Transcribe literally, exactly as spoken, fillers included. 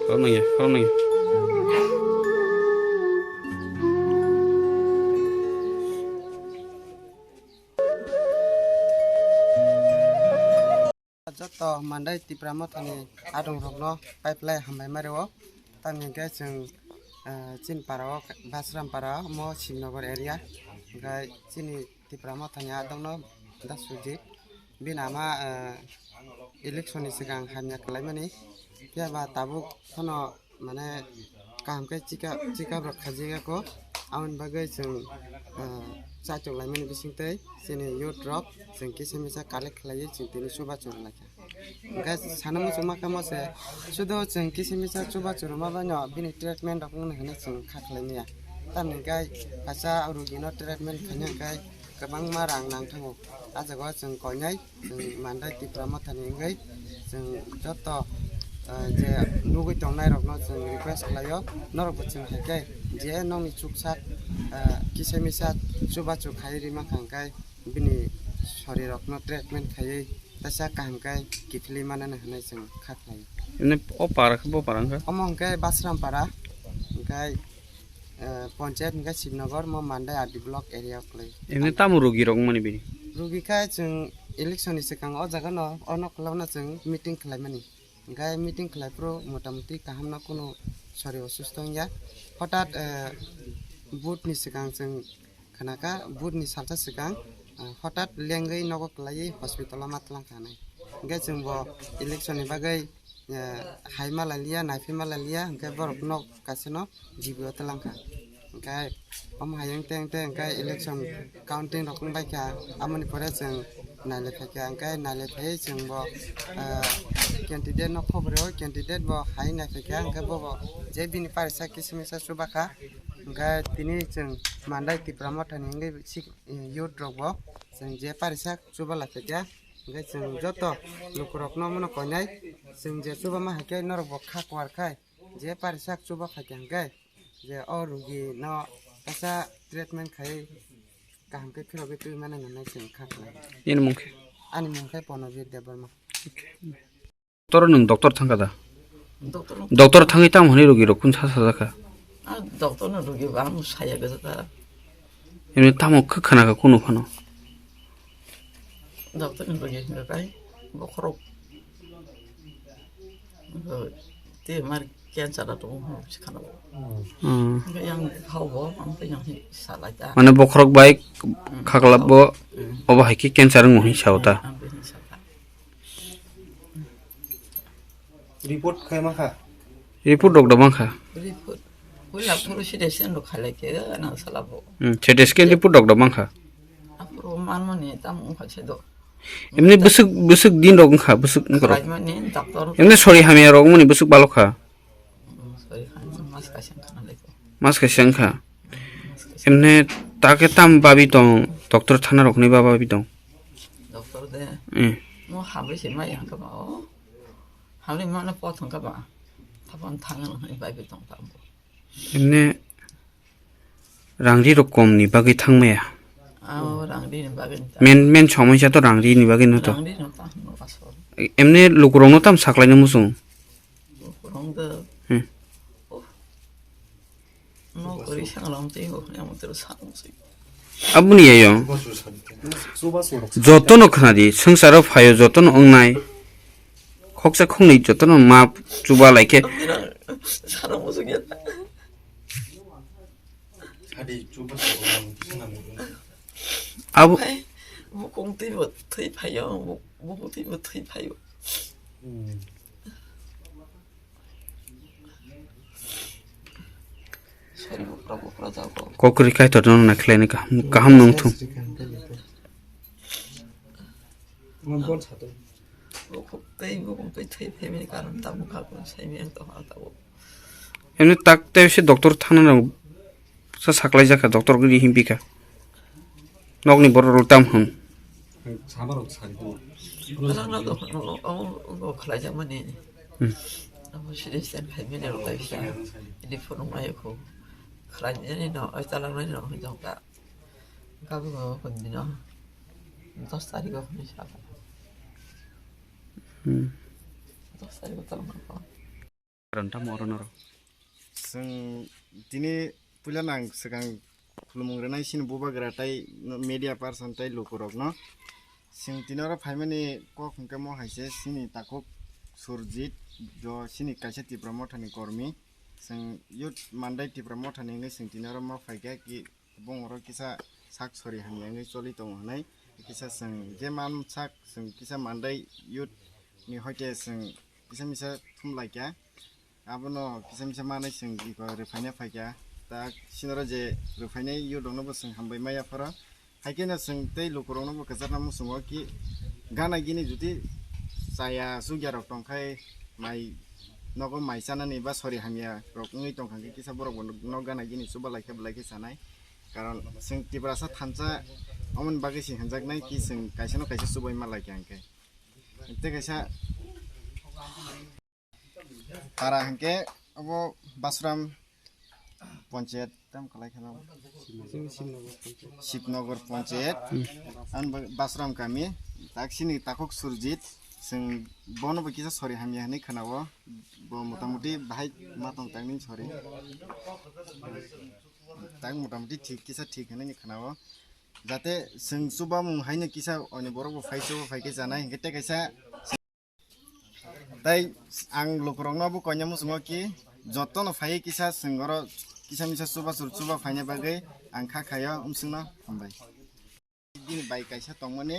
Khoroknwi, khoroknwi. Joto Mandai Tipra Mothani adongrokno paiplai hambai mario. Tamni hwnkhe chwng, eh, chini para o Basram para omo Shibnagar area. Hwnkhe chini Tipra Mothani adongno Da Sujit. Bini ama, eh, election ni swkang hamya kwlaimani. Phiya ba tabuk phano mane kaham khe chika, chika rok khajiyako. Aboni bagwi chwng, ah, chachok laimani bisingtwi chini youth rok chwng kisa misa collect khlaiwi chwng tini chubachu rwlaikha. Hwnkhe sana muchungma khe mo se sudo chwng kisa misa chubachu rwma baino bini treatment rok wngna hwnwi chwng kha khlaimaya. Tamni hwnkhe kaisa rugino treatment khaina hwnkhe kwbangma rang nangthango. Ah jaga o chwng koinai, chwng Mandai Tipra Mothani wngwi chwng joto, eh, je nugwi tongnai rokno chwng request khlaio, norokbo chwng hai khe je nokni chuksak, eh, kisa misa chubachu khaiwi rima kha hwnkhe bini sorirokno treatment khaiwi teisa kaham khe kiphilwi manani hwnwi chwng kha khlaio. Ene o para khe bo para wngkha? Omo hwnkhe Basram para, hwnkhe eh, Panchayat hwnkhe Shibnagar, mo Mandai R D block area o kwlai. Emni tamo rugi rok wngmani bini? Rugi khe chwng election ni swkang o jaga no, o nok kwlao no chwng meeting khlaimani. Hwnkhe meeting khlai phuru motamuti kaham no kunu sori osusto wngya. Hotat, eh, vote ni swkang chwng khnakha, vote ni salsa swkang, eh, hotat lengwi nogo kwlaiwi hospital o ma twlang kha hinwi. Hwnkhe chwng bo election ni bagwi eh, hai malaliya, naiphi malaliya, hwnkhe borok nok kaisa no G B o twlang kha. Hwnkhe omo hai wngte wngte hwnkhe election counting rok wngbai kha, amoni pore chwng nailai phai kha, hwnkhe nailai phaiwi chwng bo, eh, candidate no khobor rw, candidate bo hai nai phai kha, hwnkhe bobo je bini parisa kisa misa chuba kha, hwnkhe tini chwng Mandai Tipra Mothani wngwi si-, youth rok bo chwng je parisa chuba lai phai kha, hwnkhe chwng joto lukurokno omono koinai, chwng je chubama hai khe norok bo kha kuar khai, je parisak chuba khai khe hwnkhe je o rugi no kaisa treatment khai kaham khe phirogwi twi mani hwnwi chwng kha khlai. Nini mung khe? Ani mung khe Ponorbir Debbarma. Toro nwng doctor thangkha da? Doctor no Doctor thangwi tamo hwnwi rugi rok kun sa sajakha? Ah, doctor no rugi bang saya gajata. Emni tamo khe khna kha kunu phano? Doctor no rugi hwnga kai bokhorok. Te mar cancer da tongo hwnwi khna. Hmm. Yang hao bo ang te yang salai ta. Mane bokhorok bai khaklap bo obo hai khe cancer wng hwnwi sao ta. Ang be sa ta. Report khai ma kha? Report rok da mang kha? Report. Wala phuru C T scan rok khalai khe, nang sala bo. Hmm, C T scan report rok da mang kha? Aphuru manmani tam wng kha se do. Emni bwswk, bwswk din rok wng kha, bwswk wng kha rok. Khlaimani doctor. Emni sori hamya rok wngmani bwswk balok kha? Hmm, sori hamya mas kaisa wng kha nalai khe. Mas kaisa wng kha. Mas kaisa. Emni ta khe tam babi tong, doctor thana rok hwnwi ba babi tong? Doctor de. Hmm. Mo hamri se mai yang kha ba o. Hamri mana po thang kha ba. Thapon thang ang hai bai bai tong tam bo. Emne rangri rok kom ni bagwi thang maya. Ao rangri ni bagwi ta. Men, men somoi sa to rangri ni bagwi no to. Rangri no ta no asol. Emne lukurok no tam saklai no musung. Lukurok de. Hmm. Oh. No kori sang lam te ho ne mo tero sa musung. Aboni yayo. Jotono khnadi, swngcharo phaio jotono wngnai. Khoksa khoknwi jotono ma chuba laikhe. Abo bukung twi bo thwi phaio, bukung twi bo thwi phaio. Kokri kaitor no na khlai ni kaham, kaham nung thung. Bukhuk tei bukhuk tei thwi phaimani karon tabuk kha, bukhuk saimani ang tongkha ang tabuk. Emni tak tei se doctor thana rok sa saklai jakha, doctor gini himpi kha. Nokni borok rok tam hwn. Samarok sari do. Alang na do, o, o, o, khlai jakmani. Hmm. Abo sidi sen khai mene rok lai sa. Ini phone mai ko. Khlai ni no, ai talang nai no, hoi jong ta. Kabui go hwn dino. Dos tarikh o hwnwi sala. Hmm. Dos tarikh o tala mangkha. Karon tamo oro noro? Chwng tini puila nang swkang khulumung rwnai sini bubagra tai media person tai lukurokno. Chwng tini oro phaimani kok hwnkhe mo hai se sini takhuk Surjit, jo sini kaisa Tipra Mothani kormi. Chwng youth mandai Tipra Mothani hwnwi chwng tini oro ma phaikha ki bongoro kisa sak sori hamya wngwi choli tongo hwnwi kisa chwng je man sak chwng kisa mandai youth ni hoite chwng kisa misa thum laikha. Abono kisa misa manwi chwng iko rwphaina phaikha. Ta sinoro je rwphainai youth rokno bo chwng hambai maya phoro. Hai kheno chwng tei lukurokno bo kwchakna muchungo ki gana gini jodi chaya chukya rok tongkhai mai nogo mai chanani ba sori hamya rok wngwi tongkha khe kisa borok bo nok gana gini chuba laikhe belai khe chanai. Karon chwng Tiprasa thansa omoni bagwi se hinjaknai ki chwng kaisa no kaisa chubai ma laikha hwnkhe. Tei kaisa para hwnkhe obo Basram Panchayat, tam kalai kheno? Sibnogor Panchayat. Ang bo Basram kami, tak sini takhuk Surjit, chwng bono bo kisa sori hamya hinwi khwnao, bo motamuti bahai ma tong tangni sori. Tak motamuti thik, kisa thik hinwi khwnao. Jate chwng chubamung haino kisa oni borok bo phai chuba phai khe chanai, hinkhe tei kaisa Tai ang lukurokno bo koina muchungo ki jotono phaiwi kisa chwng oro kisa misa chuba chur chuba phaina bagwi ang kha khaio wmswngno hambai. Bini bai kaisa tongmani